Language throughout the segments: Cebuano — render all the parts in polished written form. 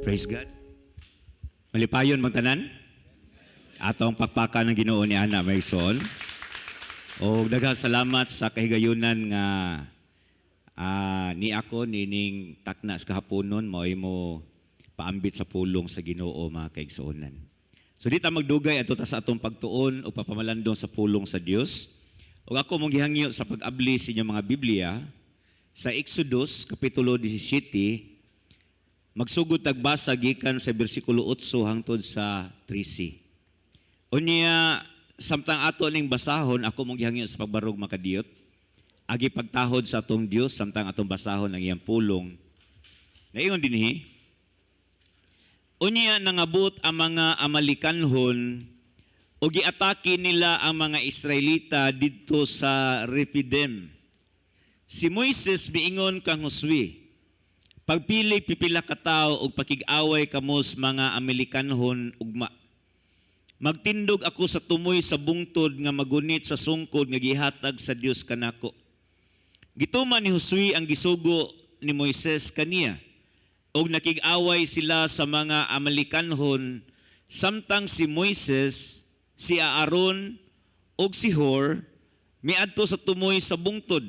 Praise God. Malipayon man tanan. Atong pakpakan ang Ginoo ni Ana Maison. O daghang salamat sa kahigayunan nga ni ako nining takna sa kahaponon mao mo paambit sa pulong sa Ginoo, mga kaigsuonan. So di ta magdugay, adto ta sa atong pagtuon o pagpamalandong sa pulong sa Dios. Ug ako mong gihangyo sa pag-abli sa inyong mga Biblia sa Exodus kapitulo 17. Magsugod tagbasa gikan sa bersikulo 8 hangtod sa 13. Unya, samtang ato ning basahon, ako mong gihangyo sa pagbarog makadiyot. Agi pagtahod sa atong Dios samtang atong basahon ang iyang pulong. Naingon dinhi, unya nangabot ang mga Amalekanhon o giatake nila ang mga Israelita didto sa Rephidim. Si Moises miingon kang Josue, "Pagpili pipila ka tawo og pakig-away kamo sa mga Amalekanhon ugma. Magtindog ako sa tumoy sa bungtod nga magunit sa sungkod nga gihatag sa Dios kanako." Gituman ni Josue ang gisugo ni Moises kaniya og nakig-away sila sa mga Amalekanhon samtang si Moises, si Aaron ug si Hur miadto sa tumoy sa bungtod.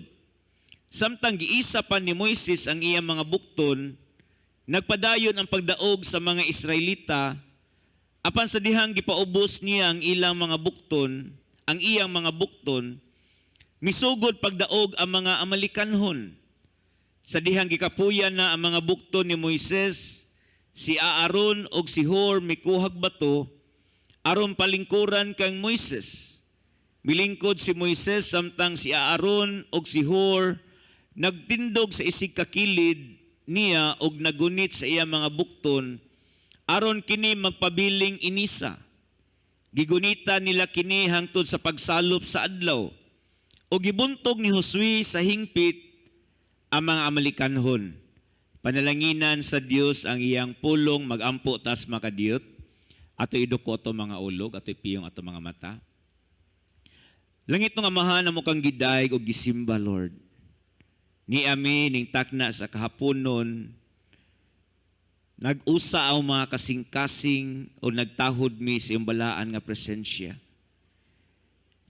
Samtang giisa pa ni Moises ang iyang mga bukton, nagpadayon ang pagdaog sa mga Israelita apan sa dihang gipaubos niya ang ilang mga bukton, ang iyang mga bukton, misugod pagdaog ang mga Amalekanhon. Sa dihang gikapuyan na ang mga bukton ni Moises, si Aaron ug si Hur mikuhag bato aron palingkuran kang Moises. Milingkod si Moises samtang si Aaron ug si Hur nagtindog sa isig kakilid niya og nagunit sa iya mga bukton aron kini magpabiling inisa. Gigunita nila kini hangtod sa pagsalop sa adlaw. O gibuntog ni Josue sa hingpit ang mga Amalekanhon. Panalanginan sa Dios ang iyang pulong. Magampo tas makadiyot. Ato iduko ato mga ulog, ato ipiyong ato mga mata. Langitnong Amahan, amo kang gidayeg og gisimba, Lord. Ni ami ning takna sa kahaponon, nag-usa ang mga kasing-kasing o nagtahod mi sa iyong balaan nga presensya.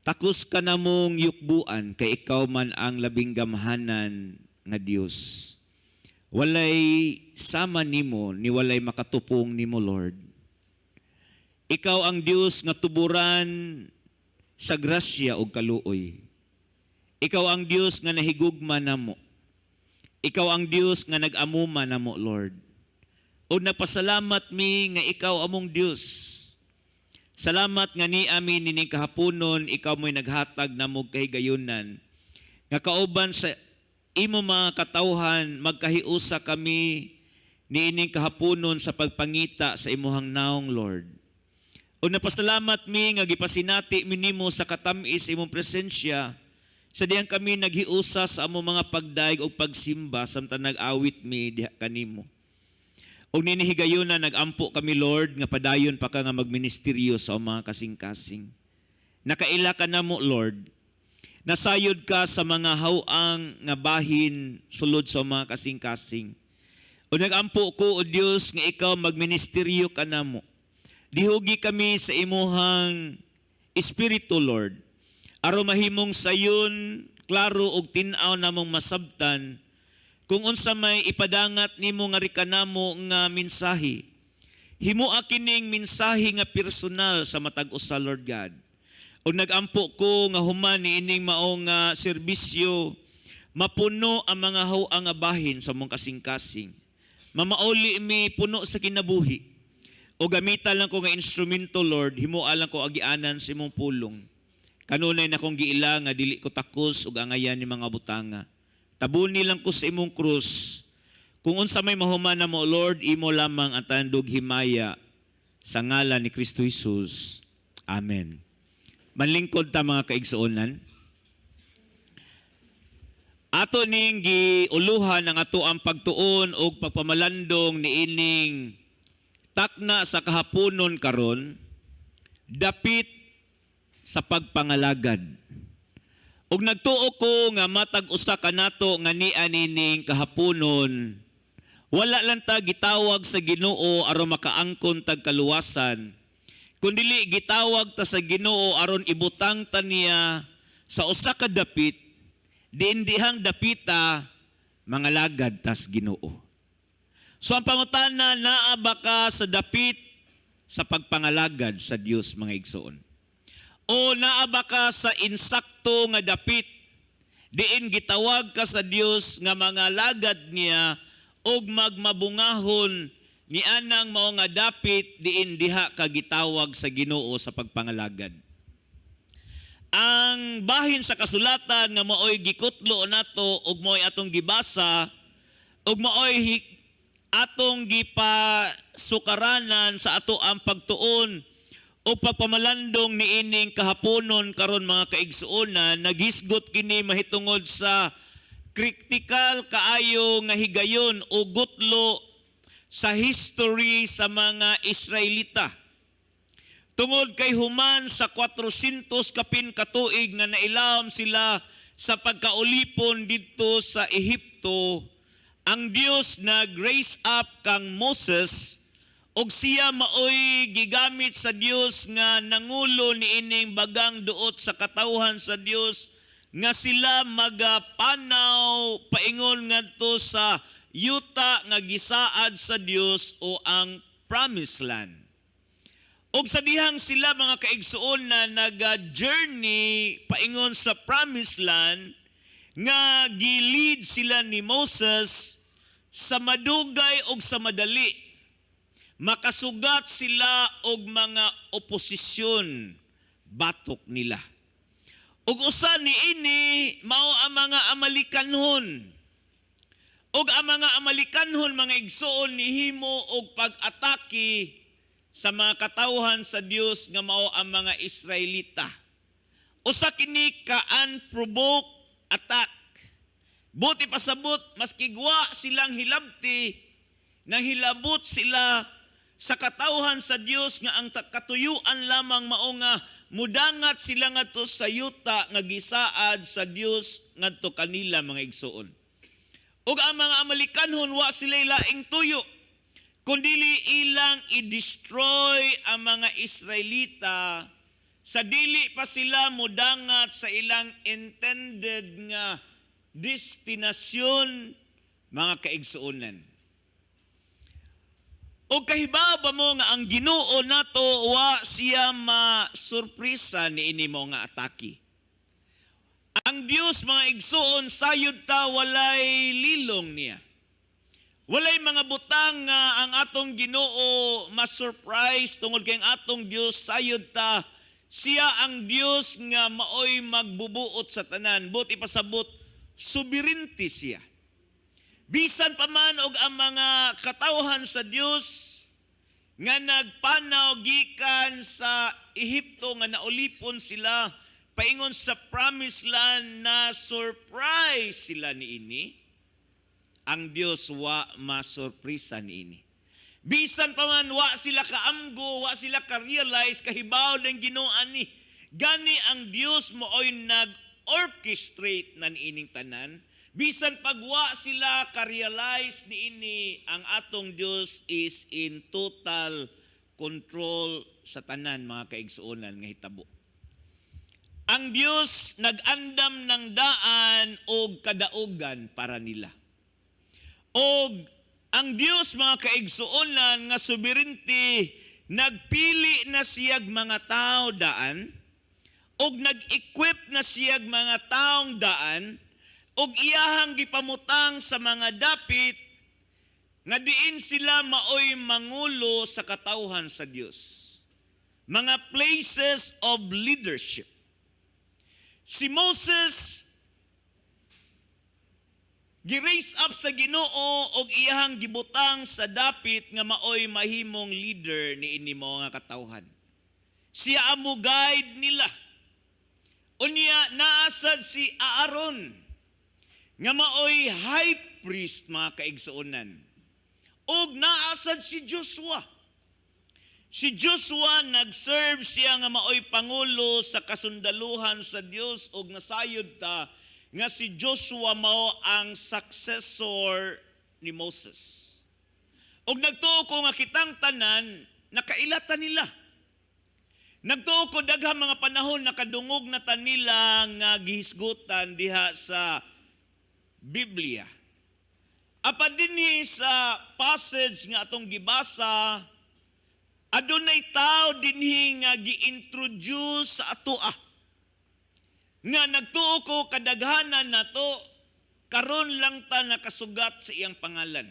Takos ka namong yukbuan kay ikaw man ang labing gamhanan nga Dios. Walay sama nimo ni walay makatupong nimo, Lord. Ikaw ang Dios nga tuburan sa grasya ug kaluoy. Ikaw ang Dios nga nahigugma namo. Ikaw ang Dios nga nag-amuma namo, Lord. O napasalamat mi nga ikaw among Dios. Salamat nga ni amin nining kahaponon, ikaw mo'y naghatag namo kahigayunan. Nga kauban sa imo mga katawhan, magkahiusa kami niining kahaponon sa pagpangita sa imuhang naong, Lord. O napasalamat mi nga gipasinati mi nimo sa katamis imong presensya sa diyang kami naghiusa sa among mga pagdaig o pagsimba samtang nag-awit mi diha kanimo. Og ninihigayon na nagampo kami, Lord, nga padayon pa ka nga magministeryo sa among mga kasing-kasing. Nakaila ka namo, Lord. Nasayod ka sa mga hawang nga bahin sulod sa mga kasing-kasing. O nagampo ko, O Dios, nga ikaw magministeryo ka namo. Dihugi kami sa imuhang Espiritu, Lord. Aron mahimong sayon, klaro og tin-aw namong masabtan kung unsa may ipadangat nimo nga rikanamo nga mensahe. Himoa kining mensahe nga personal sa matag usa, Lord God. Og nagampo ko nga human niining mao nga serbisyo, mapuno ang mga hawa nga bahin sa mong kasing-kasing. Mamauli mi puno sa kinabuhi. O gamita lang ko nga instrumento, Lord, himoa lang ko agianan sa imong pulong. Kanunay na kong giila nga dili ko takos ug angayan ni mga butanga. Tabuni lang ko sa imong krus. Kung unsa may mahuman na mo, Lord, imo lamang ang tandog himaya sa ngalan ni Kristo Jesus. Amen. Manlingkod ta, mga kaigsuonan. Ato ning giuluhan ang ato ang pagtuon og pagpamalandong niining takna sa kahaponon karon, dapit sa pagpangalagad. Ug nagtuo ko nga matag usa kanato nga niya nining kahaponon Wala lang ta gitawag sa Ginoo aron makaangkon tag kaluwasan, kundili gitawag ta sa Ginoo aron ibutang ta niya sa usa ka dapit diin dihang dapita mangalagad tas Ginoo. So ang pangutana, naa ba ka sa dapit sa pagpangalagad sa Dios, mga igsoon? O naa ba ka sa insakto nga dapit diin gitawag ka sa Dios nga mangalagad niya og magmabungahon ni anang mao nga dapit diin diha ka gitawag sa Ginoo sa pagpangalagad? Ang bahin sa kasulatan nga maoy gikutlo nato ug maoy atong gibasa ug maoy atong gipasukaranan sa ato ang pagtuon o pagpamalandong niining kahaponon karon, mga kaigsuonan, naghisgot kini mahitungod sa critical kaayo nga higayon o gutlo sa history sa mga Israelita. Tungod kay human sa 400 kapin katuig nga nailawom sila sa pagkaulipon didto sa Ehipto, ang Dios nag-raise up kang Moses og siya maoy gigamit sa Dios nga nangulo niining bagang duot sa katawhan sa Dios nga sila magapanaw paingon ngadto sa yuta nga gisaad sa Dios o ang Promised Land. Og sa dihang sila, mga kaigsuon, na naga-journey paingon sa Promised Land nga gi-lead sila ni Moses, sa madugay og sa madali, makasugat sila og mga oposisyon batok nila. Ug usa niini mao ang mga Amalekanhon. Ug ang mga Amalekanhon, mga igsoon, nihimo og pag-atake sa mga katawhan sa Dios nga mao ang mga Israelita. Usa kini ka unprovoked attack. Buot ipasabot, maski wa silang hilabti, nang hilabot sila sa katawhan sa Dios nga ang katuyuan lamang mao nga mudangat sila ngadto sa yuta nga gisaad sa Dios ngadto kanila, mga igsoon. Ug ang mga Amalekanhon, wa sila laing tuyo kundili ilang i-destroy ang mga Israelita sa dili pa sila mudangat sa ilang intended nga destinasyon, mga kaigsuonan. O kahibaw ba mo nga ang Ginoo nato, wa siya ma-surpresa niini mao nga atake? Ang Dios, mga igsuon, sayod ta walay lilong niya. Walay mga butang nga ang atong Ginoo ma-surprise tungod kay ang atong Dios, sayod ta, siya ang Dios nga maoy magbubuot sa tanan. Buot ipasabot, sovereignty siya. Bisan pa man og ang mga katawhan sa Dios nga nagpanaw gikan sa Ehipto nga naulipon sila paingon sa Promised Land, na surprise sila niini, ang Dios wa masurpresa niini. Bisan pa man wa sila kaamgo, wa sila ka-realize, kahibaw ng Ginoo ani. Gani ang Dios maoy nag-orchestrate na niining tanan. Bisan pagwa sila ka-realize niini, ang atong Dios is in total control sa tanan, mga kaigsuonan, nga hitabo. Ang Dios nag-andam ng daan og kadaugan para nila. Og ang Dios, mga kaigsuonan, nga sovereignty, nagpili na siyag mga tao daan og nag-equip na siyag mga taong daan og iyahang gipamutang sa mga dapit nga diin sila maoy mangulo sa katawhan sa Dios. Mga places of leadership. Si Moses, gi-raise up sa Ginoo og iyahang gibutang sa dapit nga maoy mahimong leader niini mga katawhan. Siya ang mo guide nila. Unya naasad si Aaron nga maoy high priest, mga kaigsuonan. Og naasad si Joshua. Si Joshua, nag-serve siya nga maoy pangulo sa kasundaluhan sa Dios og nasayod ta nga si Joshua mao ang successor ni Moses. Og nagtuo ko nga kitang tanan nakaila ta nila. Nagtuo ko daghang mga panahon nakadungog na ta nila nga gihisgutan diha sa Biblia. Apan dinhi sa passage nga atong gibasa, adunay tao dinhi nga gi-introduce sa atoa. Nga nagtuo ko kadaghanan nato karon lang ta nakasugat sa iyang pangalan.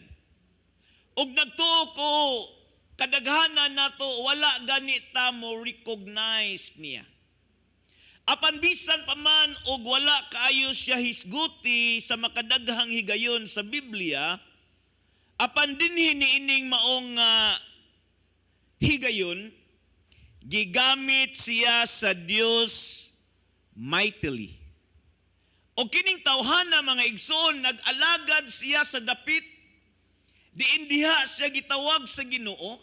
Og nagtuo ko kadaghanan nato wala gani ta mo recognize niya. Apan bisan pa man og wala kaayo siya hisguti sa makadaghang higayon sa Biblia, apan dinhi niining maong higayon, gigamit siya sa Dios mightily. O kining tawhana, mga igsoon, nag-alagad siya sa dapit, diin diha siya gitawag sa Ginoo,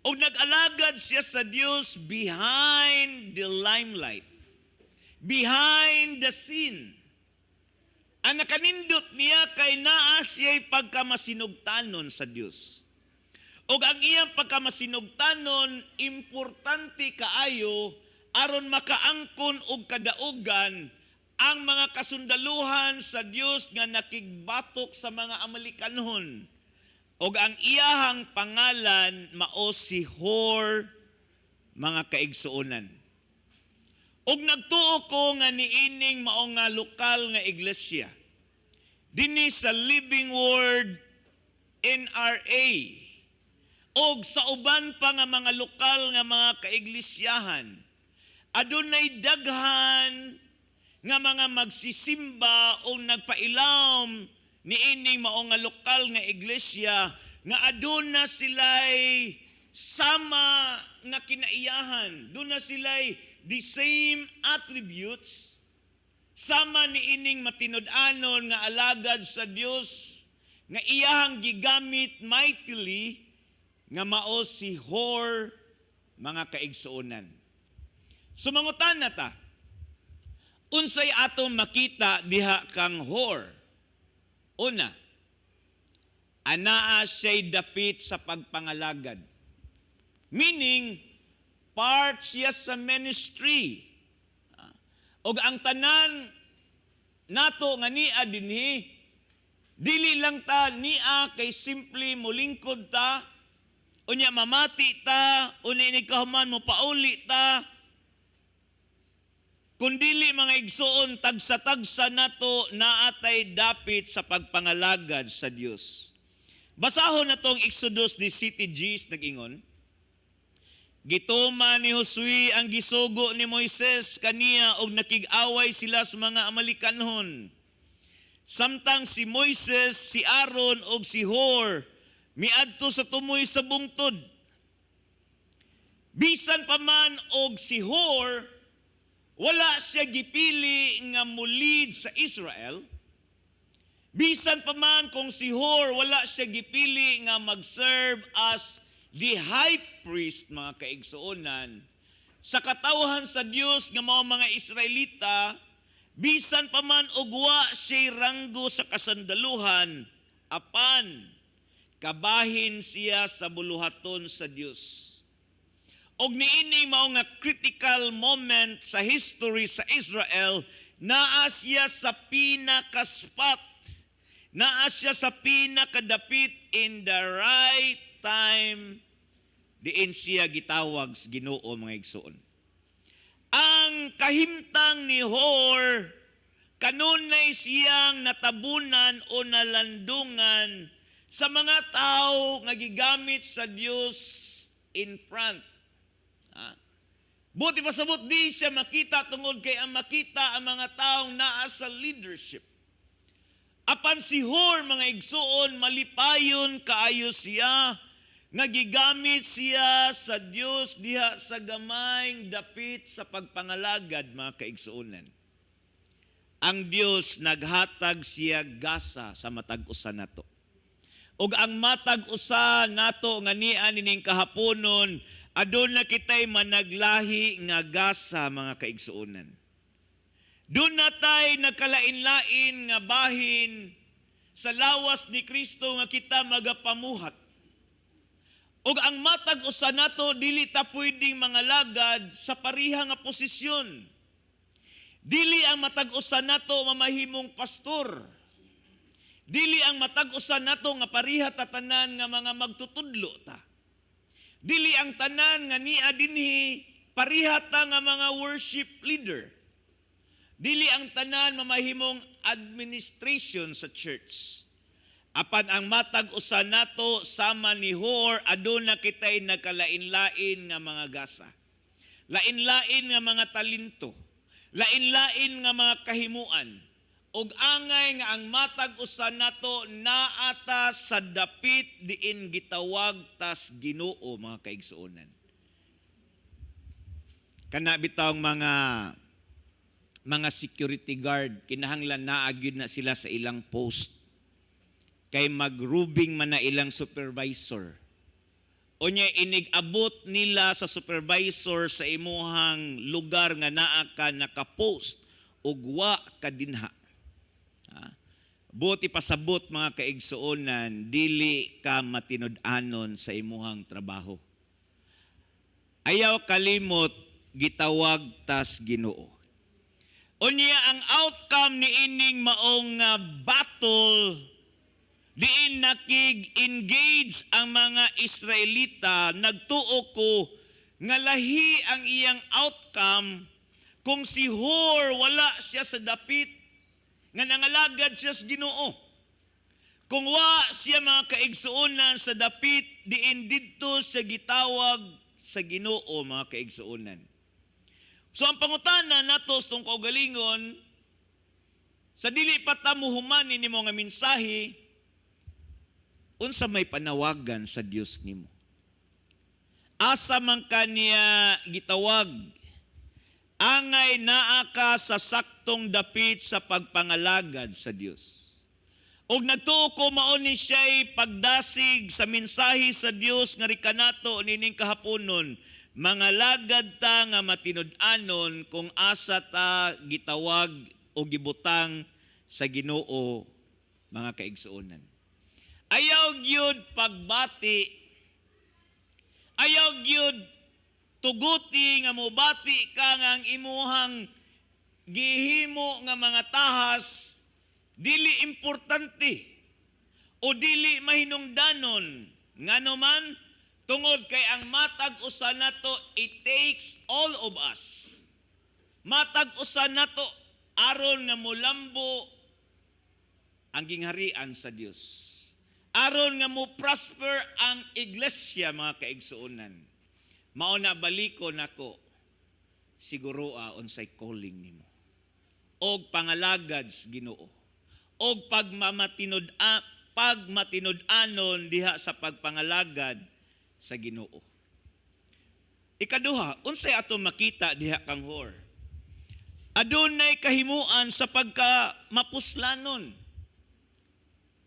o nag-alagad siya sa Dios behind the limelight, behind the scene. Ang nakanindot niya kay naa siya'y pagkamasinugtanon sa Dios. Og ang iyang pagkamasinugtanon, importante kaayo aron makaangkon og kadaugan ang mga kasundaluhan sa Dios nga nakigbatok sa mga Amalekanon. Og ang iyahang pangalan mao si Hor, mga kaigsuonan. Og nagtuo ko nga niining mao nga lokal nga iglesia dinhi sa Living Word NRA og sa uban pa nga mga lokal nga mga kaiglesyahan, adunay daghan nga mga magsisimba o nagpailawom niining mao nga lokal nga iglesia nga aduna sila'y sama nga kinaiyahan. Duna sila'y the same attributes sama niining matinud-anon nga alagad sa Dios nga iyahang gigamit mightily nga mao si Hor, mga kaigsuonan. So mangutan na ta, unsay atong makita diha kang Hor? Una, anaa siya'y dapit sa pagpangalagad. Meaning, part siya sa ministry. Og ang tanan nato nga nia dinhi, dili lang ta nia kay simply molingkod ta, unya mamati ta, unya inig kahuman mo pauli ta. Kundili, mga igsoon, tagsa-tagsa nato naatay dapit sa pagpangalagad sa Dios. Basahon na tong Exodus 17:10, nag-ingon, "Gituman ni Josue ang gisugo ni Moises kaniya og nakig-away sila sa mga Amalekanhon. Samtang si Moises, si Aaron og si Hor miadto sa tumoy sa bungtod." Bisan pa man og si Hor wala siya gipili nga mulid sa Israel, bisan pa man kung si Hor wala siya gipili nga mag-serve as the high priest, mga kaigsuonan, sa katawhan sa Dios nga mao mga Israelita, bisan pa man og wa siya'y ranggo sa kasandaluhan, apan kabahin siya sa buluhaton sa Dios. Og niini mao nga critical moment sa history sa Israel, naa siya sa pinaka-spot. Naa siya sa pinakadapit in the right time diin siya gitawag sa Ginoo, mga igsoon. Ang kahimtang ni Hor, kanunay siyang natabunan o nalandungan sa mga tao nga gigamit sa Dios in front. Buot pasabot, di siya makita tungod kay ang makita ang mga taong naa sa leadership. Apan si Hor, mga igsuon, malipayon kaayo siya nga gigamit siya sa Dios diha sa gamayng dapit sa pagpangalagad, mga kaigsuonan. Ang Dios naghatag siya gasa sa matag usa nato. Ug ang matag usa nato nga nia nining kahaponon, aduna kitay managlahi nga gasa, mga kaigsuonan. Duna tay nagkalain-lain nga bahin sa lawas ni Kristo nga kita magapamuhat. Ug ang matag usa nato, dili ta pwedeng mangalagad sa pareha nga posisyon. Dili ang matag usa nato mamahimong pastor. Dili ang matag usa nato nga pareha ta tanan nga mga magtutudlo ta. Dili ang tanan nga nia dinhi pareha ta nga mga worship leader. Dili ang tanan mamahimong administration sa church. Apan ang matag usa nato, sama ni Hor, aduna kitay nagkalain-lain nga mga gasa. Lain-lain nga mga talento. Lain-lain nga mga kahimuan. Ug angay nga ang matag usa nato naata sa dapit diin gitawag tas Ginoo, mga kaigsuonan. Kana bitawng mga security guard, kinahanglan naa gyud na sila sa ilang post kay magrubing man na ilang supervisor. Unya inig-abot nila sa supervisor sa imuhang lugar nga naa ka nakapost ug wa ka dinha. Ha? Buot ipasabot, mga kaigsuonan, dili ka matinud-anon sa imuhang trabaho. Ayaw kalimot, gitawag tas Ginoo. Unya ang outcome ni ining maong nga battle diin nakig-engage ang mga Israelita, nagtuo ko nga lahi ang iyang outcome kung si Hor wala siya sa dapit nga nangalagad siya sa Ginoo. Kung wa siya, mga kaigsuonan, sa dapit diin didto siya gitawag sa Ginoo, mga kaigsuonan. So ang pangutana nato sa atong kaugalingon sa dili pa ta muhuman ini mo nga mensahe, unsa may panawagan sa Dios nimo? Asa man kaniya gitawag? Angay naa ka sa saktong dapit sa pagpangalagad sa Dios. Og nagtuo ko mao ni siya'y pagdasig sa mensahe sa Dios nga rikanato nining kahaponon, mangalagad ta nga matinud-anon kung asa ta gitawag o gibutang sa Ginoo, mga kaigsuonan. Ayaw gyud pagbati, ayaw gyud tuguti nga mobati ka nga ang imuhang gihimo nga mga tahas dili importante o dili mahinungdanon, ngano man tungod kay ang matag usa nato, it takes all of us. Matag usa nato aron nga mulambo ang gingharian sa Dios. Aron nga mo prosper ang iglesia, mga kaigsuonan. Mao na baliko nako, siguroa unsay calling nimo. Og pangalagad sa Ginoo. Og pagmatinud-anon diha sa pagpangalagad sa Ginoo. Ikaduha, unsay ato makita diha kang Hor? Adunay kahimuan sa pagka mapuslanon.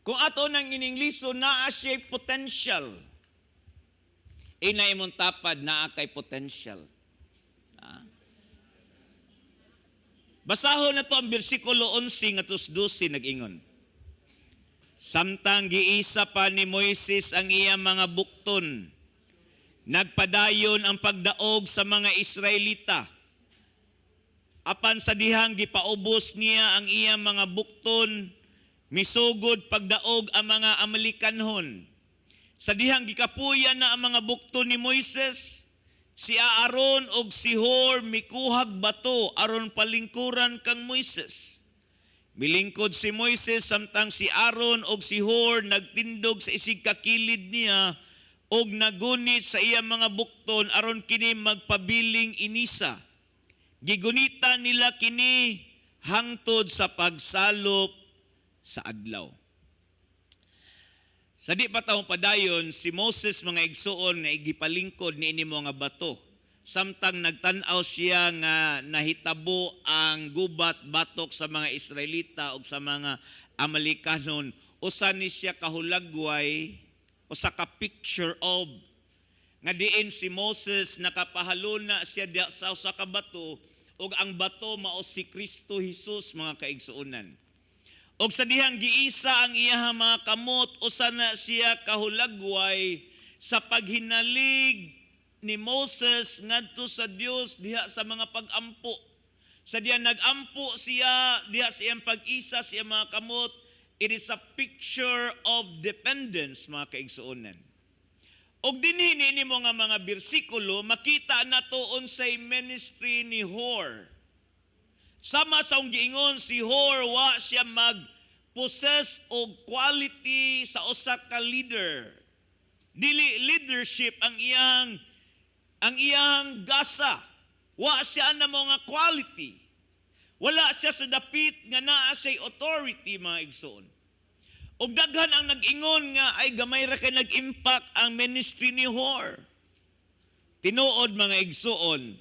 Kung ato nang iningliso, naa siya'y potential. Ina imong tapad, naa kay potential. Ah. Basahon na to ang bersikulo 11 ngadto 12, nag-ingon. Samtang giisa pa ni Moises ang iyang mga bukton, nagpadayon ang pagdaog sa mga Israelita. Apan sa dihang gipaubos niya ang iyang mga bukton, misugod pagdaog ang mga Amalekanhon. Sa dihang gikapuyan na ang mga bukton ni Moises, si Aaron og si Hor mikuhag bato aron palingkuran kang Moises. Milingkod si Moises samtang si Aaron og si Hor nagtindog sa isig kakilid niya og nagunit sa iyang mga bukton aron kini magpabiling inisa. Gigunita nila kini hangtod sa pagsalop sa adlaw. Sa di pa ta mopadayon, si Moses, mga igsuon, nga igipalingkod ni ini mga bato. Samtang nagtan-aw siya nga nahitabo ang gubat batok sa mga Israelita ug sa mga Amalekanon, usa ni siya kahulagway, usa ka picture of nga diin si Moses nakapahaluna siya diha sa usa ka bato ug ang bato mao si Kristo Jesus, mga kaigsuonan. Og sa dihang giisa ang iyang mga kamot, usa na siya kahulagway Sa paghinalig ni Moses ngadto sa Dios diha sa mga pag-ampo. Sa diya nag-ampo siya diha sa iyang pag-isa sa iyang mga kamot, it is a picture of dependence, mga kaigsuonan. Og dinhi nini mo nga mga bersikulo, makita nato unsay ministry ni Hor. Sama sa akong giingon, si Hor wa siya mag possess og quality sa usa ka leader. Dili leadership ang iyang gasa. Wa siya na mga quality. Wala siya sa dapit nga naa siya'y authority, mga igsoon. Og daghan ang nag-ingon nga ay gamay ra kay nag-impact ang ministry ni Hor. Tinuod, mga igsoon,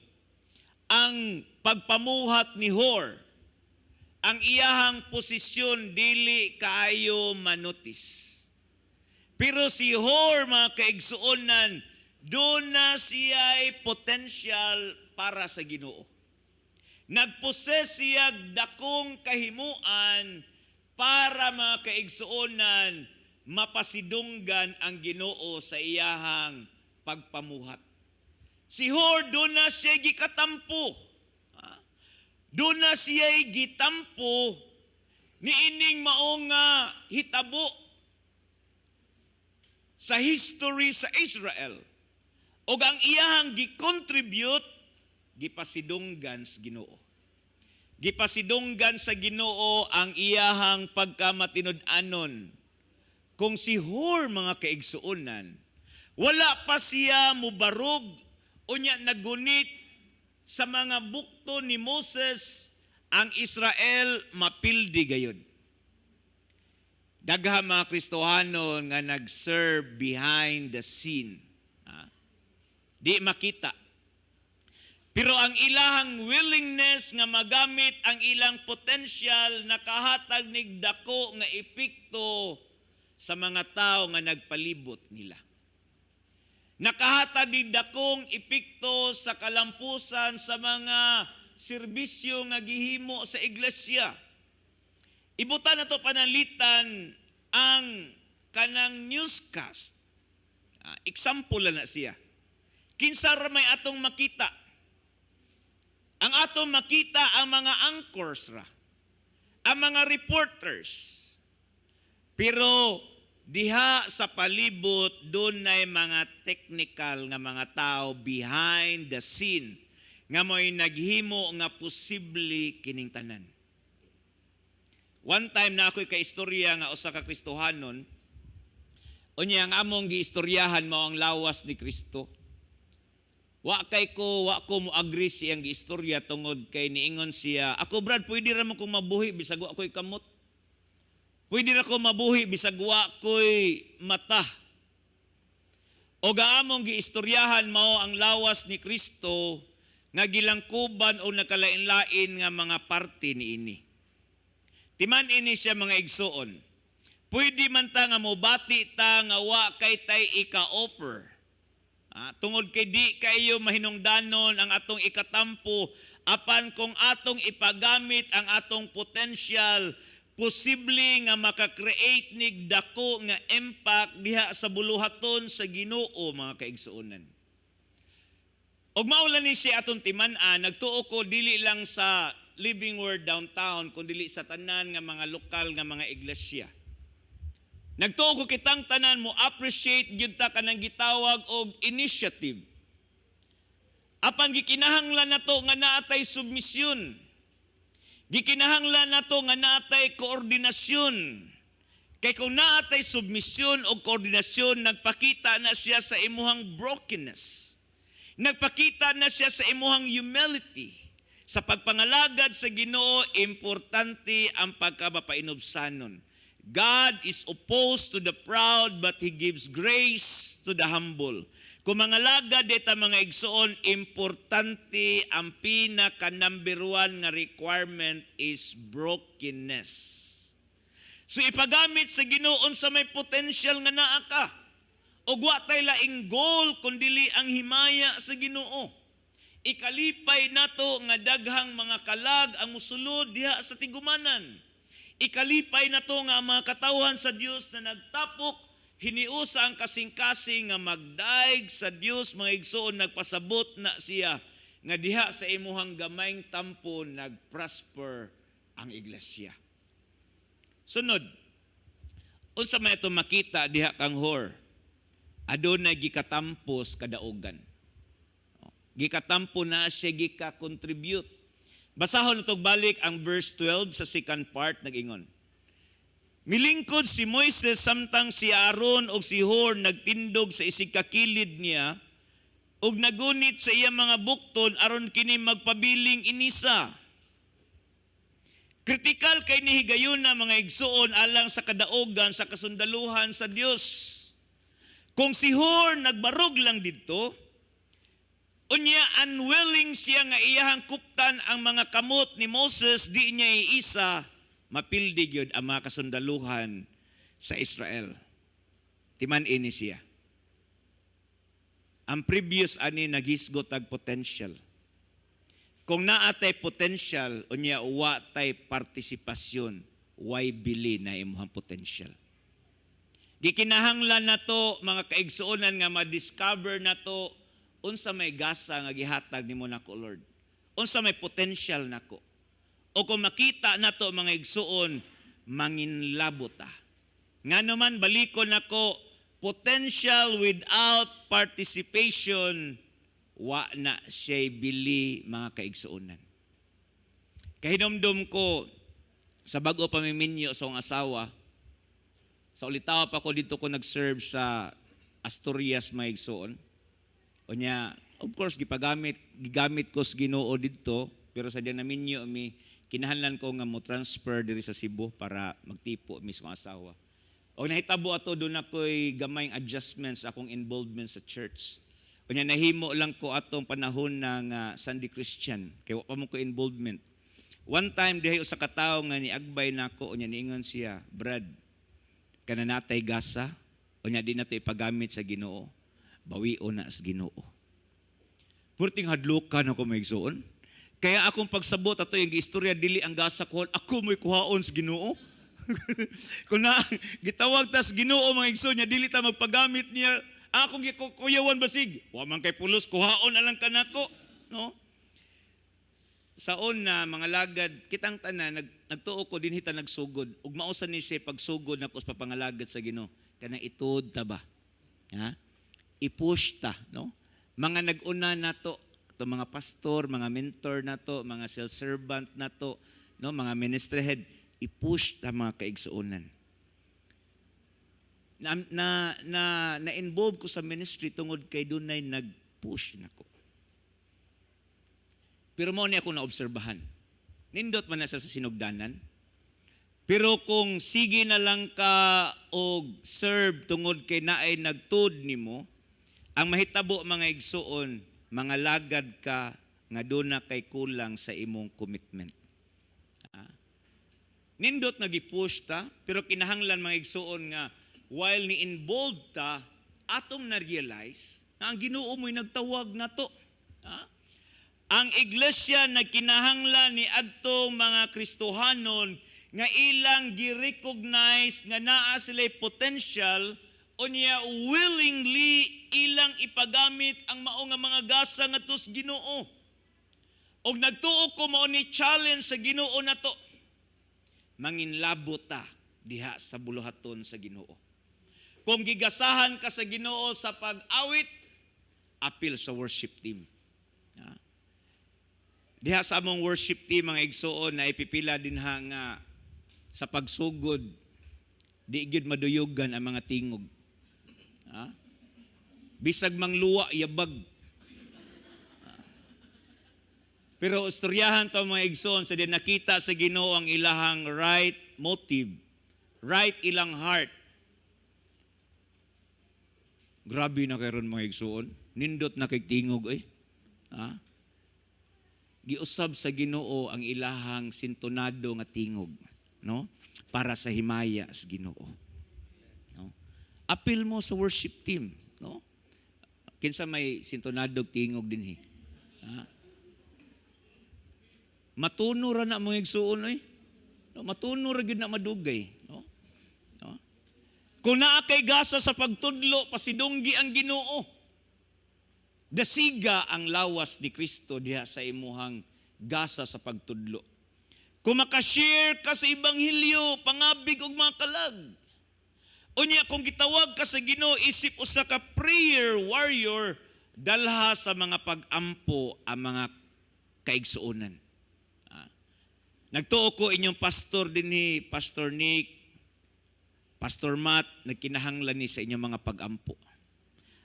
ang pagpamuhat ni Hor, ang iyahang posisyon dili kaayo manotice. Pero si Hor, mga kaigsuonan, duna siya'y potential para sa Ginoo. Nagposes siya dakong kahimuan para, mga kaigsuonan, mapasidunggan ang Ginoo sa iyahang pagpamuhat. Si Hor, duna siya gikatampo. Duna siya gitampo niining mao nga hitabo sa history sa Israel. Og ang iyahang gi-contribute, gipasidunggan sa Ginoo. Gipasidunggan sa Ginoo ang iyahang pagkamatinud-anon. Kung si Hor, mga kaigsuonan, wala pa siya mubarog unya nagunit sa mga bukto ni Moses, ang Israel mapildi gayod. Daghan mga Kristohano nga nag-serve behind the scene. Di makita. Pero ang ilahang willingness nga magamit ang ilang potential, nakahatag nig dako nga epekto sa mga tao nga nagpalibot nila. Nakahatag nig dakong epekto sa kalampusan sa mga serbisyo nga gihimo sa iglesia. Ibutan na to pananglitan ang kanang newscast. Example lang na siya. Kinsa ra may atong makita? Ang atong makita, ang mga anchors ra. Ang mga reporters. Pero diha sa palibot, dunay mga technical nga mga tao behind the scene nga mo'y naghimo nga posible kining tanan. One time na ako'y kaistorya nga usa ka Kristohanon, unya ang among giistoryahan mao ang lawas ni Kristo. Wa kay ko, wa ko mo agree siyang giistorya tungod kay niingon siya, "Ako, Brad, pwede ra man kong mabuhi bisag wa ko'y kamot. Pwede ra ko mabuhi bisag wa ko'y mata." O ang among giistoryahan mao ang lawas ni Kristo nga gilangkuban o nakalain-lain nga mga parte niini. Timan ini siya, mga igsoon. Pwede man ta nga mobati ta nga wa kay tay ika-offer. Tungod kay di kayo mahinungdanon ang atong ikatampo, apan kung atong ipagamit ang atong potential, posible nga maka-create nig dako nga impact diha sa buluhaton sa Ginoo, mga kaigsuonan. Og mao ni siya atong timan-an, nagtuo ko dili lang sa Living Word Downtown kun dili sa tanan nga mga lokal nga mga iglesia. Nagtuo ko kitang tanan mo appreciate gyud ta kanang gitawag og initiative. Apan gikinahanglan nato nga naatay submisyon. Gikinahanglan nato nga naatay koordinasyon. Kay kung naatay submisyon o koordinasyon, nagpakita na siya sa imuhang brokenness. Nagpakita na siya sa imuhang humility. Sa pagpangalagad sa Ginoo, importante ang pagkabapainubsanon. God is opposed to the proud, but He gives grace to the humble. Kung mangalagad dita, mga igsoon, importante ang pinaka number one nga requirement is brokenness. So ipagamit sa Ginoo sa may potential nga naa ka. Og wa tay laing goal kundili ang himaya sa Ginoo. Ikalipay nato nga daghang mga kalag ang musulod diha sa tigumanan. Ikalipay nato nga ang mga katawhan sa Dios na nagtapok Hiniusa ang kasing-kasing nga magdaig sa Dios, mga igsoon, nagpasabot na siya nga diha sa imuhang gamayng tampo nagprosper ang iglesia. Sunod, unsa man ito makita diha kang Hur? Adunay gikatampos kadaugan. Gikatampo na siya, gika-contribute. Basahon ito balik ang verse 12 sa second part, nag-ingon: "Milingkod si Moises samtang si Aaron ug si Hur nagtindog sa isig kakilid niya ug nagunit sa iyang mga bukton aron kini magpabiling inisa." Kritikal kay ni higayuna, mga igsuon, alang sa kadaugan sa kasundaluhan sa Dios. Kung si Hur nagbarog lang didto, unya unwilling siya nga iyahang kuptan ang mga kamot ni Moses, di niya iisa, mapildi gyud ang mga kasundaluhan sa Israel. Timan ini siya. Ang previous ani naghisgot ag potential. Kung naa tay potential, unya wa tay partisipasyon, way bili na imuhang potential. Gikinahanglan nato, mga kaigsuonan, nga ma-discover nato unsa may gasa nga gihatag nimo nako, Lord. Unsa may potential nako. O kung makita nato, mga igsuon, manginlabot ta. Nga naman, balikon nako, potential without participation, wa na siya'y bili, mga kaigsuonan. Kahinomdom ko sa bago pa miminyo sa akong asawa, sa ulitawa pa ko dito ko nag-serve sa Asturias, mga igsuon. Unya, of course, gipagamit, gigamit ko sa Ginoo didto, pero sa diyan naminyo mi, kinahanglan ko nga mo transfer diri sa Cebu para magtipo mi sa akong asawa. O nahitabo ato, doon ako'y gamayng adjustments akong involvement sa church. Unya nahimo lang ko atong panahon ng Sunday Christian kay wa pa mo ko involvement. One time dihay usa ka tawo nga niagbay nako, unya niingon siya, "Brad, kana natay gasa, unya di nato ipagamit sa Ginoo, bawion na sa Ginoo." Purting hadlukan ako, mga igsoon. Kaya akong pagsabot ato yung istorya, dili ang gasa ko, ako mo'y kuhaon sa Ginoo. Kung na gitawag tas Ginoo, mga igsoon niya, dili ta magpagamit niya, akong gikuyawan basig. Wa man kay pulos, kuhaon na lang kanako, no? Sa una, mga lagad, kitang tanan, nagtuo ko dinhi ta nagsugod. Ug mao sa ni siya pagsugod nako sa papangalagad sa Ginoo. Kanang ituod ta ba? Ha? I-push ta, no? Mga nag-una nato, to mga pastor, mga mentor nato, mga cell servant nato, no, mga ministry head, i-push ta, mga kaigsuonan. Na na na na-involve ko sa ministry tungod kay dunay nag-push nako. Pero mao ni ako naobserbahan. Nindot man na siya sa sinugdanan. Pero kung sige na lang ka og serve tungod kay naay nagtud nimo, ang mahitabo, mga igsuon, mga lagad ka nga doon na kay kulang sa imong commitment. Ah. Nindot na gipush ta, pero kinahanglan, mga igsuon, nga while ni involved ta, atong na-realize na ang Ginoo mo'y nagtawag nato. Ah? Ang iglesia nagkinahanglan ni adtong mga Kristohanon nga ilang gi-recognize nga naa sila'y potential, unya willingly ilang ipagamit ang mao nga mga gasa ngadto sa Ginoo. Og nagtuo ko mao ni challenge sa Ginoo nato. Manginlabot ta diha sa buluhaton sa Ginoo. Kung gigasahan ka sa Ginoo sa pag-awit, apil sa worship team. Ha? Diha sa among worship team, mga igsuon, na ipipila dinha nga sa pagsugod di gyud maduyugan ang mga tingog. Ha? Bisag mangluwa, yabag. Ha? Pero istoryahan to, mga igsoon, sa di nakita sa Ginoo ang ilahang right motive, right ilang heart. Grabe na karon, mga igsoon. Nindot na kay tingog eh. Ha? Giusab sa Ginoo ang ilahang sintonado nga tingog, no? Para sa himaya sa Ginoo. No? Apil mo sa worship team, no? Kinsa may sintonado tingog dinhi? Ha? Matuno ra na, mga igsuon oy. No, matuno ra gyud na madugay, no? No? Kung naa kay gasa sa pagtudlo, pasidunggi ang Ginoo. Dasiga ang lawas ni Kristo diha sa imuhang gasa sa pagtudlo. Kung makashare ka sa ebanghelyo, pangabig og mga kalag. Unya kung gitawag ka sa Ginoo isip usa ka prayer warrior, dalha sa mga pag-ampo ang mga kaigsuonan. Nagtuo ko inyong pastor dinhi, Pastor Nick, Pastor Matt, nagkinahanglan ni sa inyong mga pag-ampo.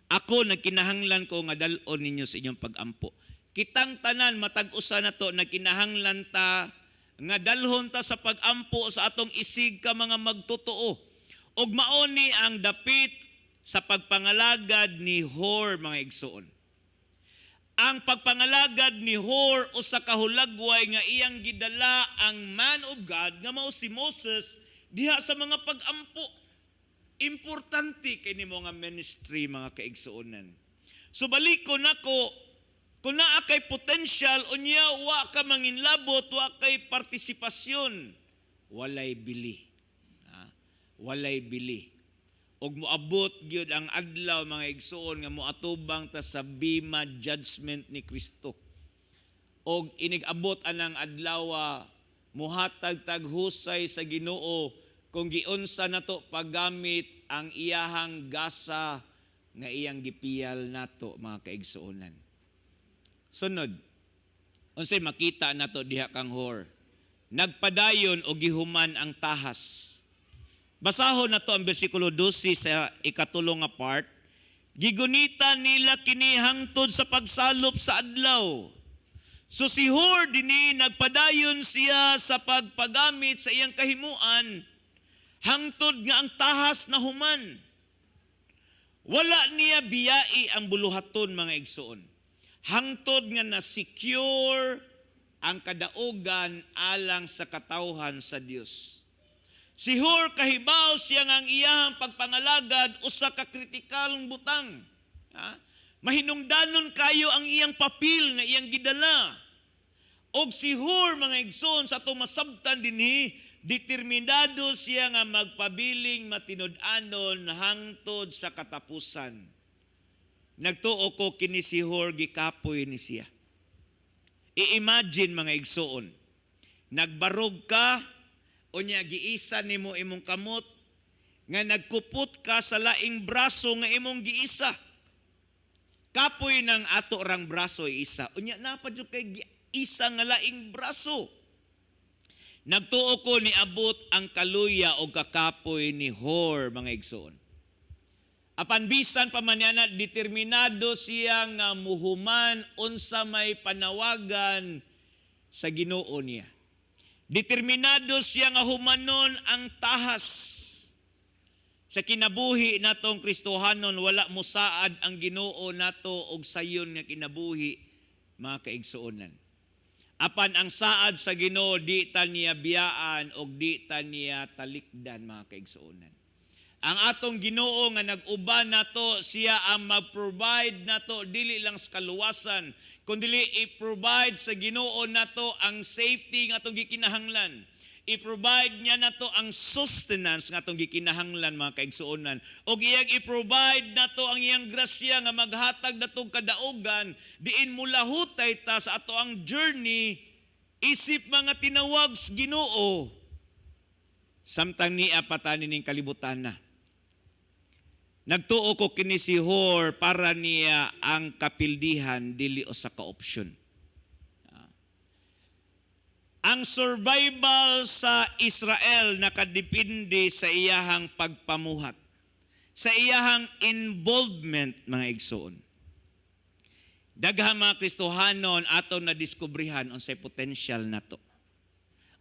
Ako, nagkinahanglan ko nga dal-on ninyo sa inyong pag-ampo. Kitang tanan, matag usa nato, nagkinahanglan ta nga dalhon ta sa pag-ampo sa atong isig ka mga magtotoo. Og mao ni ang dapit sa pagpangalagad ni Hor, mga igsoon. Ang pagpangalagad ni Hor usa ka hulagway nga iyang gidala ang man of God nga mao si Moses diha sa mga pag-ampo. Importante kay nimo nga ministry, mga kaigsuonan. So balikon nako, kung naa kay potential unya wa ka manginlabot, wa kay partisipasyon, walay bili. Walay bili. Og moabot gyud ang adlaw, mga igsuon, nga moatubang ta sa bima judgment ni Kristo. Og inig-abot anang adlaw, muhatag tag husay sa Ginoo kung giunsa nato paggamit ang iyahang gasa nga iyang gipiyal nato, mga kaigsuonan. Sunod, unsay makita nato diha kang Hor? Nagpadayon og gihuman ang tahas. Basahon nato ang bersikulo 12 sa ikatulo nga part. Gigunita nila kini hangtod sa pagsalop sa adlaw. So si Hor dinhi, nagpadayon siya sa pagpagamit sa iyang kahimuan hangtod nga ang tahas na human. Wala niya biyai ang buluhaton, mga igsoon, hangtod nga na-secure ang kadaugan alang sa katawhan sa Dios. Si Hur, kahibaw siya nga ang iyahang pagpangalagad usa ka kritikalong butang. Ha? Mahinungdanon kayo ang iyang papel nga iyang gidala. Og si Hur, mga igsoon, sa atong masabtan dinhi, determinado siya nga magpabiling matinud-anon hangtod sa katapusan. Nagtuo ko kini si Hur, gikapoy ni siya. I-imagine, mga igsoon, nagbarog ka, unya giisa nimo imong kamot, nga nagkupot ka sa laing braso nga imong giisa. Kapoy ng ato rang braso isa. Unya napa jud kay isa nga laing braso. Nagtuo ko niabot ang kaluya o kakapoy ni Hor, mga igsoon. Apan bisan pa man niya, determinado siya nga muhuman unsa may panawagan sa Ginoo niya. Determinado siya nga humanon ang tahas. Sa kinabuhi natong Kristohanon, wala mosaad ang Ginoo nato og sayon nga kinabuhi, mga kaigsuonan. Apan ang saad sa Ginoo, di ta niya biyaan og di ta niya talikdan, mga kaigsuonan. Ang atong Ginoo nga nag-uban nato, siya ang mag-provide nato dili lang sa kaluwasan, kundi i-provide sa Ginoo nato ang safety nga atong gikinahanglan. I-provide niya nato ang sustenance nga atong gikinahanglan, mga kaigsuonan. Og iyang i-provide nato ang iyang grasya nga maghatag natong kadaugan diin mulahutay ta sa ato ang journey isip mga tinawag sa Ginoo samtang niya pa ta ning kalibutan na. Nagtuo ko kini si Hor, para niya ang kapildihan dili usa ka option. Ang survival sa Israel nakadepende sa iyahang pagpamuhat, sa iyahang involvement, mga igsoon. Daghang mga Kristohanon ato na diskubrihan unsay potential nato.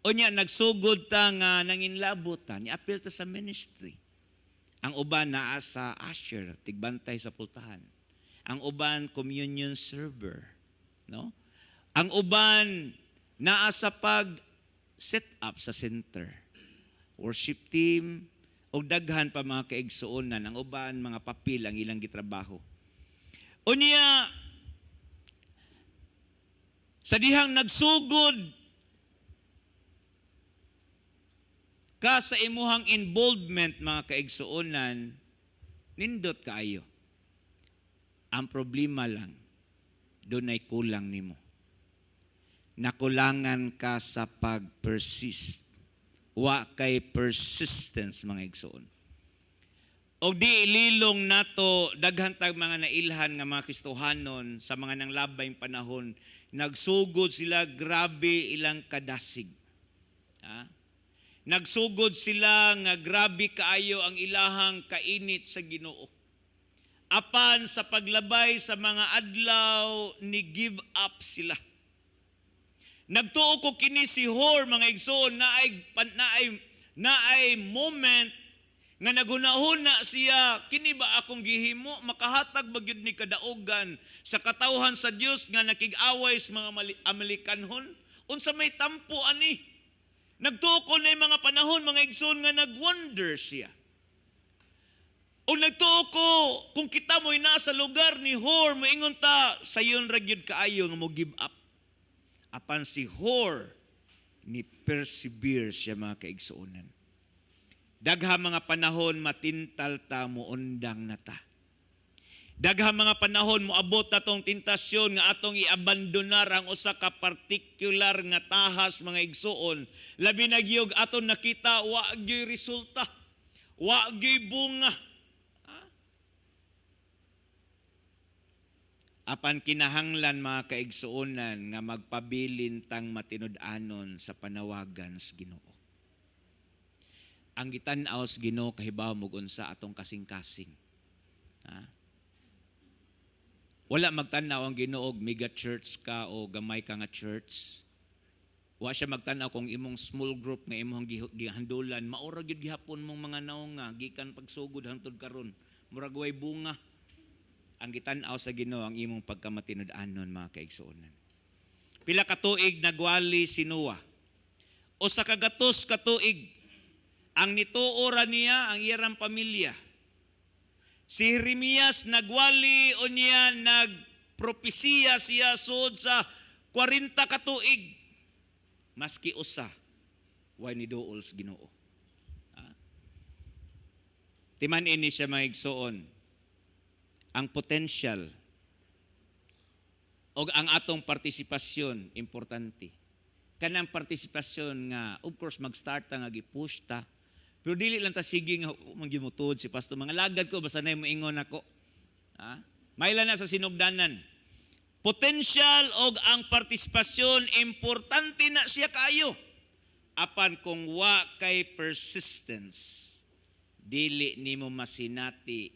Unya nagsugod ta nga nanginlabot ta, niapil ta sa ministry. Ang uban naa sa usher, tigbantay sa pultahan. Ang uban, communion server, no? Ang uban naa sa pag set up sa center. Worship team og daghan pa, mga kaigsuonan. Ang uban, mga papel ang ilang gitrabaho. Unya sa dihang nagsugod Ka sa imuhang involvement, mga kaigsuonan, nindot kaayo. Ang problema lang, dunay kulang nimo. Nakulangan ka sa pag-persist. Wa kay persistence, mga igsoon. Og di ililong nato, daghan tag mga nailhan nga mga Kristohanon sa mga nanglabayng panahon, nagsugod sila, grabe ilang kadasig. Ha? Nagsugod sila nga grabe kaayo ang ilahang kainit sa Ginoo. Apan sa paglabay sa mga adlaw, ni give up sila. Nagtuo ko kini si Hor, mga igsoon, naay moment nga naghunahuna siya, "Kini ba akong gihimo, makahatag ba gyud ni kadaugan sa katawhan sa Dios nga nakig-away sa mga Amalekanhon? Unsa may tampo ani?" Nagtuo ko na mga panahon, mga igsoon, nga nagwonder siya. O nagtuo ko, kung kita mo'y nasa lugar ni Hor, moingon ta, sayon ra gyud kaayo nga mo give up. Apan si Hor, ni persevere siya, mga kaigsuonan. Dagha mga panahon matintal ta, muundang na ta. Dagha mga panahon moabot ta tong tentasyon nga atong iabandonar ang usa ka particular nga tahas, mga igsuon, labi na gyud aton nakita wa gyud resulta. Wa gyud bunga. Ha? Apan kinahanglan, mga kaigsuonan, nga magpabilin tang matinud-anon sa panawagan sa Ginoo. Ang gitan-aw sa Ginoo, kahibaw mo unsa atong kasing-kasing. Ha? Wala magtan-aw ang Ginoo og mega church ka o gamay ka nga church. Wa siya magtan-aw kung imong small group nga imong gihandulan maura gyud gihapon mong mga naong nga gikan pagsugod hangtod karon, murag way bunga. Ang gitan-aw sa Ginoo ang imong pagkamatinud-anon, mga kaigsuonan. Pila ka tuig nagwali si Noah? 100 ka tuig. Ang nituo ra niya ang iyang pamilya. Si Jeremias nagwali, unya nagpropesiya siya sud sa 40 ka tuig. Maski usa way ni duol sa Ginoo. Ha? Timan ini siya, mga igsoon. Ang potential o ang atong partisipasyon, importante. Kanang partisipasyon nga, of course, mag-start ta nga gi-push ta. Pero dili lang ta sige nga magyumutod si pastor. Mga lagad ko basta na moingon ako. Ha? Maila na sa sinugdanan. Potential og ang partisipasyon, importante na siya kaayo. Apan kung wa kay persistence, dili nimo masinati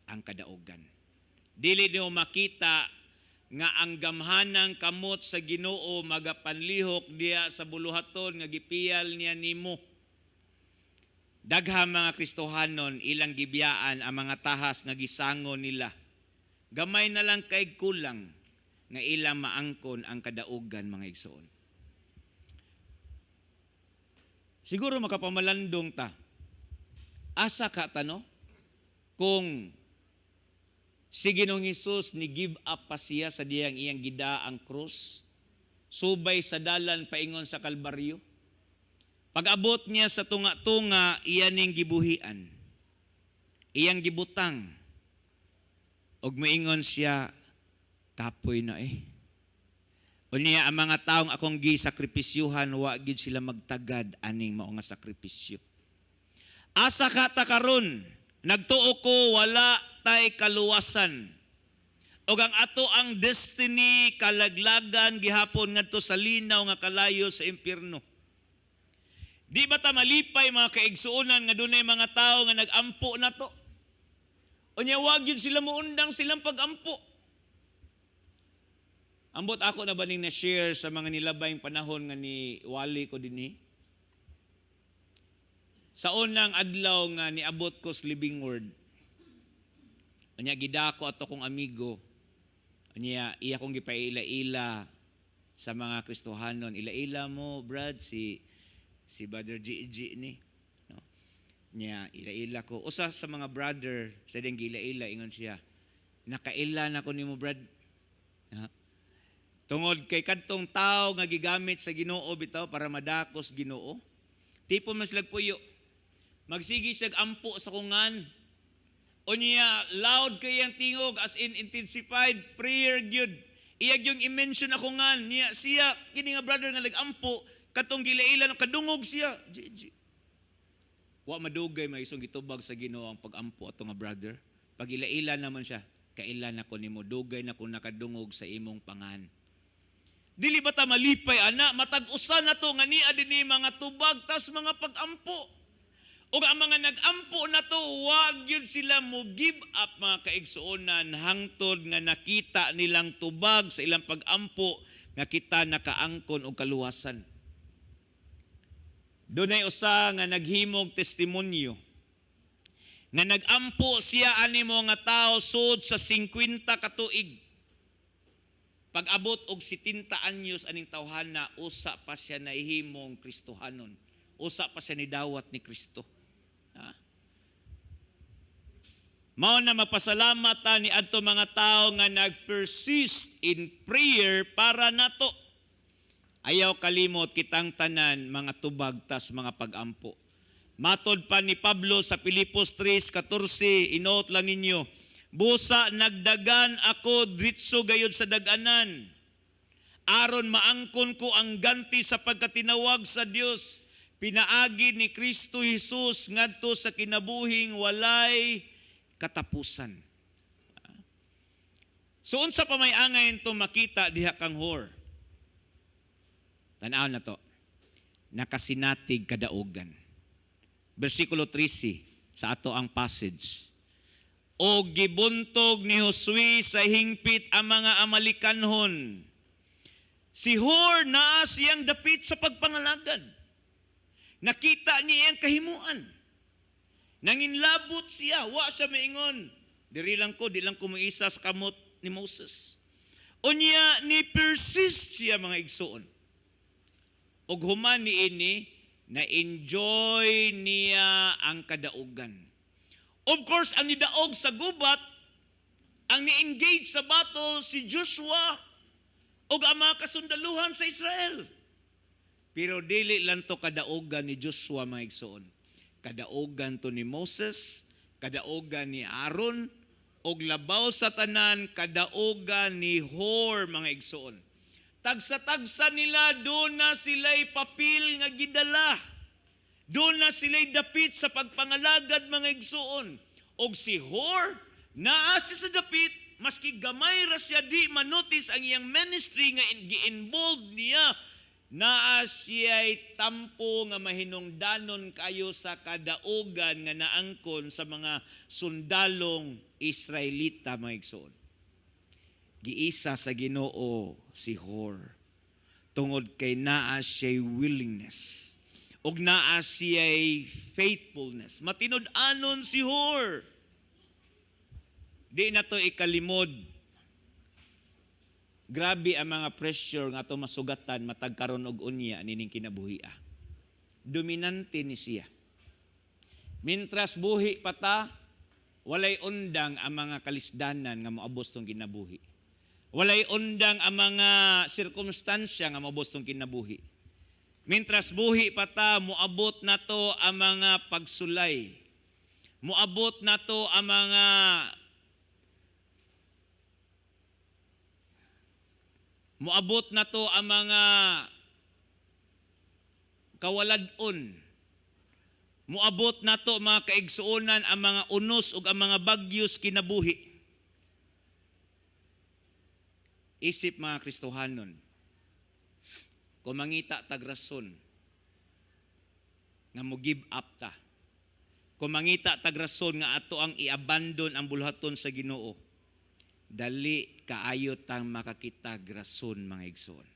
ang kadaugan. Dili nimo makita nga ang gamhanang kamot sa Ginoo magapanlihok diya sa buluhaton nga gipiyal niya nimo. Dagha mga Kristohanon, ilang gibiyaan ang mga tahas nga gisango nila. Gamay na lang kay kulang nga ilang maangkon ang kadaugan, mga igsoon. Siguro makapamalandong ta. Asa ka ta, no? Kung si Ginoong Hesus ni give up pa siya sa diyang iyang gida ang krus, subay sa dalan paingon sa Kalbaryo. Pag-abot niya sa tunga-tunga, iya ning gibuhian. Iyang gibutang. Og moingon siya, "Kapoy na eh. Unya ang mga taong akong gisakripisyuhan, wa gyud sila magtagad aning mao nga sakripisyo." Asa ka ta karon? Nagtuo ko wala tay kaluwasan. Og ang ato ang destiny, kalaglagan gihapon ngadto sa linaw nga kalayo sa impierno. Di ba ta malipay, mga kaigsuonan, nga dunay mga tao nga nag-ampo na to? Unya wag yun sila muundang silang pag-ampo. Ambot ako na ba ning na-share sa mga nilabayng panahon nga ni wali ko dinhi? Sa unang adlaw nga niabot ko sa Living Word, unya gidako ato kong amigo, unya iya kong gipaila-ila sa mga Kristohanon. "Ila-ila mo, Brad, si Brother G.G. ni." No? Nya, ila-ila ko. Usa sa mga brother, sa diyang gila-ila, ingon siya, "Nakaila na ko nimo, Brad." Ha? Tungod kay kadtong tao nga gigamit sa Ginoo bitaw para madakos Ginoo. Tipon man sila puyo. Magsige siya ampo sa kungan. Unya, loud kay ang tingog, as in intensified prayer gyud. Iya gyung i-mention ako ngan niya siya kini nga brother nga nagampo katong gilailan, kadungog siya. G, G. Wa madugay, may isong gitubag sa Ginoo ang pagampo ato nga brother. Pag ilaila naman siya, "Kailan ako nimo, dugay na ko nakadungog sa imong pangan." Dili ba ta malipay ana matag usa na to nga niya dinhi mga tubag tas mga pagampo? Ug ang mga nag-ampo na to, wag yun sila mo give up, mga kaigsuonan, hangtod nga nakita nilang tubag sa ilang pag-ampo nga kita nakaangkon og kaluwasan. Dunay usa nga naghimog testimonyo nga nag-ampo siya animo nga tao sud sa 50 ka tuig. Pag-abot og 70 anyos aning tawhana, usa pa siya nahimong Kristohanon. Usa pa siya nidawat ni Kristo. Ha? Mao na mapasalamat ta ni adto mga tao nga nag-persist in prayer para nato. Ayaw kalimot, kitang tanan mga tubag tas mga pagampo. Matod pa ni Pablo sa Filipos 3:14, inoot lang ninyo, "Busa nagdagan ako dritso gayud sa daganan aron maangkon ko ang ganti sa pagkatinawag sa Dios pinaagi ni Kristo Jesus ngadto sa kinabuhing walay katapusan." So unsa pa may angay to makita diha kang Hur? Tan-aw na to. Nakasinatig kadaugan. Versikulo 13 sa ato ang passage. "O gibuntog ni Josue sa hingpit ang mga Amalekanhon." Si Hur naa siyang dapit sa pagpangalagad. Nakita niya ang kahimuan. Nanginlabot siya, wa siya maingon, "Diri lang ko, di lang ko moisa sa kamot ni Moses." Unya ni persist siya, mga igsuon. Ug human ni ini, na enjoy niya ang kadaugan. Of course, ang nidaog sa gubat, ang ni-engage sa battle si Joshua ug ang mga kasundaluhan sa Israel. Pero dili lang to kadaugan ni Joshua, mga igsoon. Kadaugan to ni Moses, kadaugan ni Aaron, ug labaw sa tanan, kadaugan ni Hur, mga igsoon. Tagsa-tagsa nila, doon na sila'y papel nga gidala. Doon na sila'y dapit sa pagpangalagad, mga igsoon. Og si Hur, naa siya sa dapit, maski gamay ra siya, di manotice ang iyang ministry nga gi-involve niya. Naa siya'y tampo nga mahinungdanon kayo sa kadaugan nga naangkon sa mga sundalong Israelita, mga igsoon. Giisa sa Ginoo si Hur tungod kay naa siya'y willingness ug naa siya'y faithfulness. Matinud-anon si Hur. Di na to ikalimod. Grabe ang mga pressure nga ato masugatan matag karon og unya nining kinabuhia. Dominante ni siya. Mintras buhi pa ta, walay undang ang mga kalisdanan nga moabos tong kinabuhi. Walay undang ang mga sirkumstansya nga moabos tong kinabuhi. Mintras buhi pa ta, moabot na to ang mga pagsulay. Moabot na to ang mga Moabot na to ang mga kawaladon. Moabot na to, mga kaigsuonan, ang mga unos ug ang mga bagyos kinabuhi. Isip mga Kristohanon, kung mangita tag rason nga mo give up ta, kung mangita tag rason nga ato ang i-abandon ang bulhaton sa Ginoo, dali kaayo tang makakita rason, mga igsoon.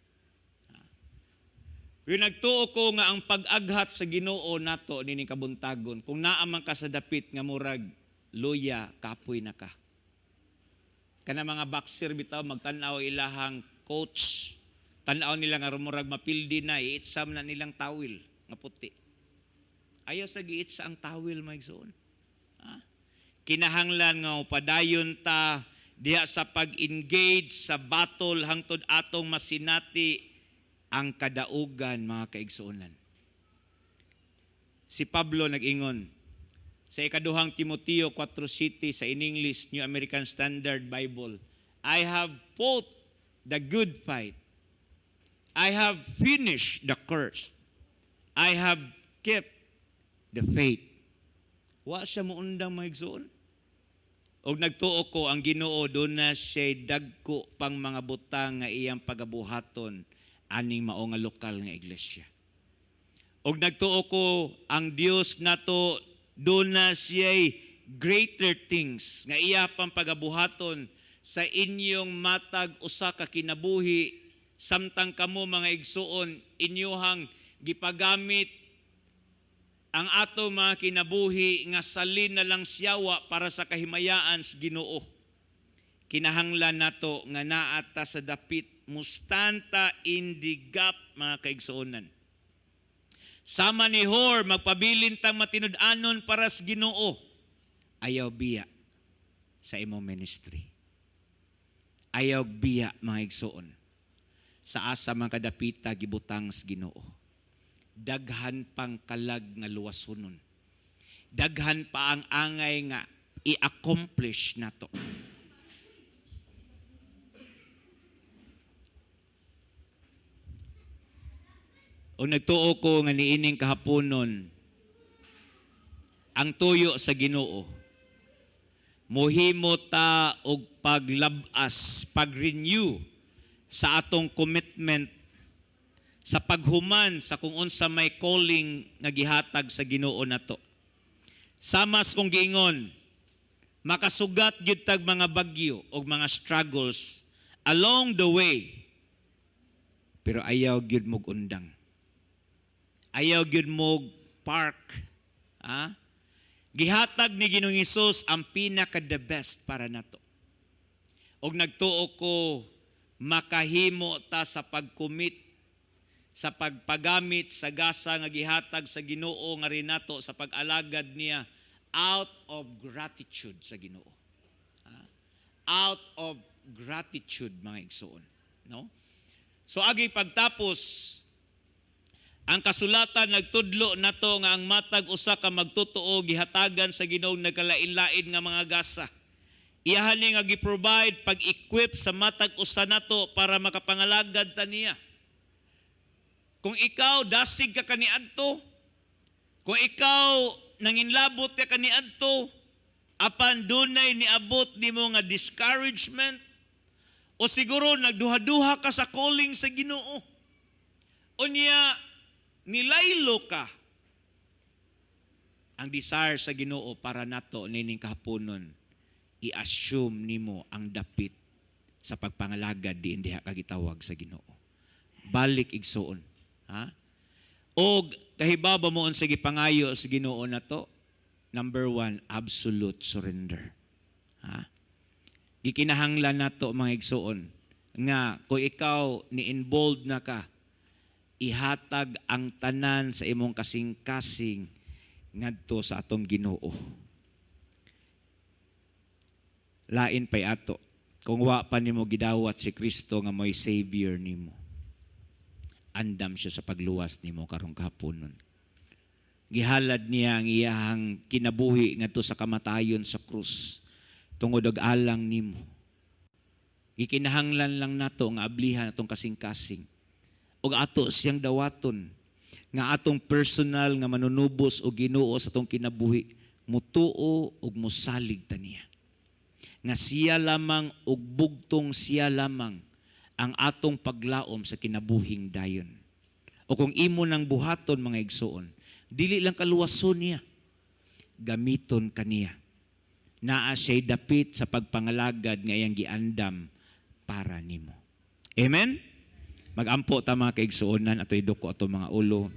Pero nagtuo ko nga ang pag-aghat sa Ginoo nato nining kabuntagon, kung naa man ka sa dapit nga murag luya, kapoy na ka. Kana mga boxer bitaw, magtan-aw ilahang coach, tan-aw nila nga murag mapildi na, iitsam na nilang tawil nga puti. Ayaw sa giitsa ang tawil, mga igsoon. Ha? Kinahanglan nga padayon ta diha sa pag-engage sa battle hangtod atong masinati ang kadaugan, mga kaigsuonan. Si Pablo nag-ingon sa ikaduhang Timoteo 4:7 sa in English New American Standard Bible, "I have fought the good fight. I have finished the course. I have kept the faith." Wa siya muundang, mga igsoon. Og nagtuo ko ang Ginoo duna siya dagko pang mga butang nga iyang pagabuhaton aning mao nga lokal nga iglesia. Og nagtuo ko ang Dios nato duna siya'y greater things nga iya pang pagabuhaton sa inyong matag usa ka kinabuhi samtang kamo, mga igsuon, inyuhang gipagamit ang ato mga kinabuhi nga salin na lang siyawa para sa kahimayaan sa Ginoo. Kinahanglan nato nga naa ta sa dapit, mo-stand ta in the gap, mga kaigsuonan. Sama ni Hor, magpabilin tang matinud-anon para sa Ginoo. Ayaw biya sa imong ministry. Ayaw biya, mga igsuon. Sa asa man kadapita gibutang sa Ginoo. Daghan pang kalag nga luwasonon. Daghan pa ang angay nga i-accomplish nato. O nagtuo ko nga niining kahaponon ang tuyo sa Ginoo mohimo ta og paglabas, pag-renew sa atong commitment sa paghuman sa kung unsa may calling nga gihatag sa Ginoo nato. Samas kong giingon, makasugat gyud tag mga bagyo og mga struggles along the way. Pero ayaw gyud mog undang. Ayaw gyud mo park. Ah? Gihatag ni Ginoong Hesus ang pinaka the best para nato. Og nagtuo ko makahimo ta sa pag-commit sa pagpagamit sa gasa nga gihatag sa Ginoo nga rinato sa pag-alagad niya out of gratitude sa Ginoo. Ah? Out of gratitude, mga igsoon, no? So agi pagtapos, ang kasulatan nagtudlo nato nga ang matag usa ka magtotoo gihatagan sa Ginoo nagkalain-lain nga mga gasa. Iyahan ni nga gi-provide pag-equip sa matag usa nato para makapangalagad ta niya. Kung ikaw dasig ka kaniadto, kung ikaw nanginlabot ka kaniadto, apan dunay niabot nimo nga discouragement, o siguro nagduha-duha ka sa calling sa Ginoo. Unya nilaylo ka. Ang desire sa Ginoo para nato nining kahaponon, i-assume nimo ang dapit sa pagpangalagad diin diha ka gitawag sa Ginoo. Balik, igsuon. Ha? Og kahibaw ba mo unsa gipangayo sa Ginoo nato? Number one, absolute surrender. Ha? Gikinahanglan nato, mga igsuon, nga kung ikaw ni-involved na ka, ihatag ang tanan sa imong kasing-kasing ngadto sa atong Ginoo. Lain pay ato kung wa pa nimo gidawat si Kristo nga mo'y Savior nimo. Andam siya sa pagluwas nimo karong kahaponon. Gihalad niya ang iyahang kinabuhi ngadto sa kamatayon sa krus tungod og alang nimo. Gikinahanglan lang nato nga ablihan atong kasing-kasing ug ato siyang dawaton nga atong personal nga manunubos o Ginoo sa atong kinabuhi, mutuo ug mosalig ta niya. Nga siya lamang ug bugtong siya lamang ang atong paglaom sa kinabuhing dayon. O kung imo nang buhaton, mga igsuon, dili lang kaluwason niya, gamiton kaniya. Naa siya'y dapit sa pagpangalagad nga iyang giandam para nimo. Amen? Magampo ta, mga kaigsuonan, ato iduko ato mga ulo,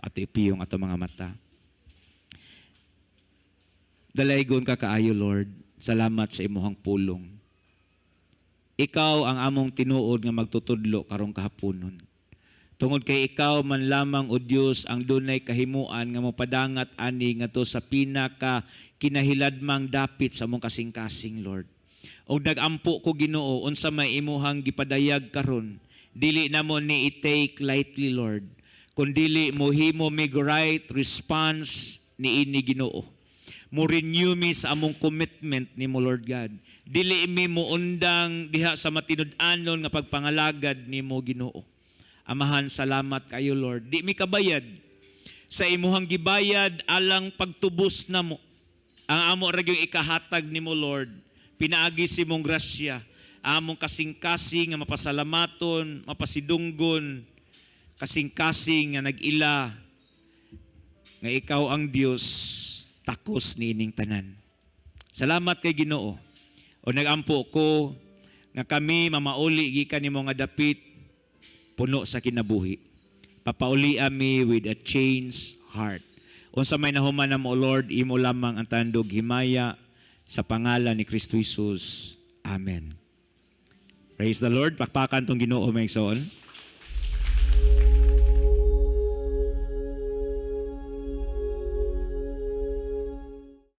ato ipiyong ato mga mata. Dalaygon ka kaayo, Lord. Salamat sa imuhang pulong. Ikaw ang among tinuod nga magtutudlo karong kahaponon. Tungod kay ikaw man lamang, O Dios, ang dunay kahimuan nga mopadangat ani ngadto sa pinaka kinahiladmang dapit sa among kasing-kasing, Lord. Og nagampo ko, Ginoo, unsa may imuhang gipadayag karon, dili namo ni i-take lightly, Lord. Kung dili mohimo mig right response niini, Ginoo. Mo renew mi sa among commitment nimo, Lord God. Dili mi moundang diha sa matinud-anon nga pagpangalagad nimo, Ginoo. Amahan, salamat kayo, Lord. Di mi kabayad sa imuhang gibayad alang pagtubos namo. Ang amo ra gyud ikahatag nimo, Lord. Pinaagi sa imong grasya, among kasing-kasing nga mapasalamaton, mapasidunggon, kasing-kasing nga nag-ila nga ikaw ang Dios takos niining tanan. Salamat kay Ginoo. O nagampo ko nga kami mamauli gikan nimo nga dapit puno sa kinabuhi. Papauli ami with a changed heart. Unsa may nahuman namo, Lord, imo lamang ang tandog himaya sa pangalan ni Kristo Jesus. Amen. Praise the Lord. Pakpakan tong Ginoo, mga igsoon.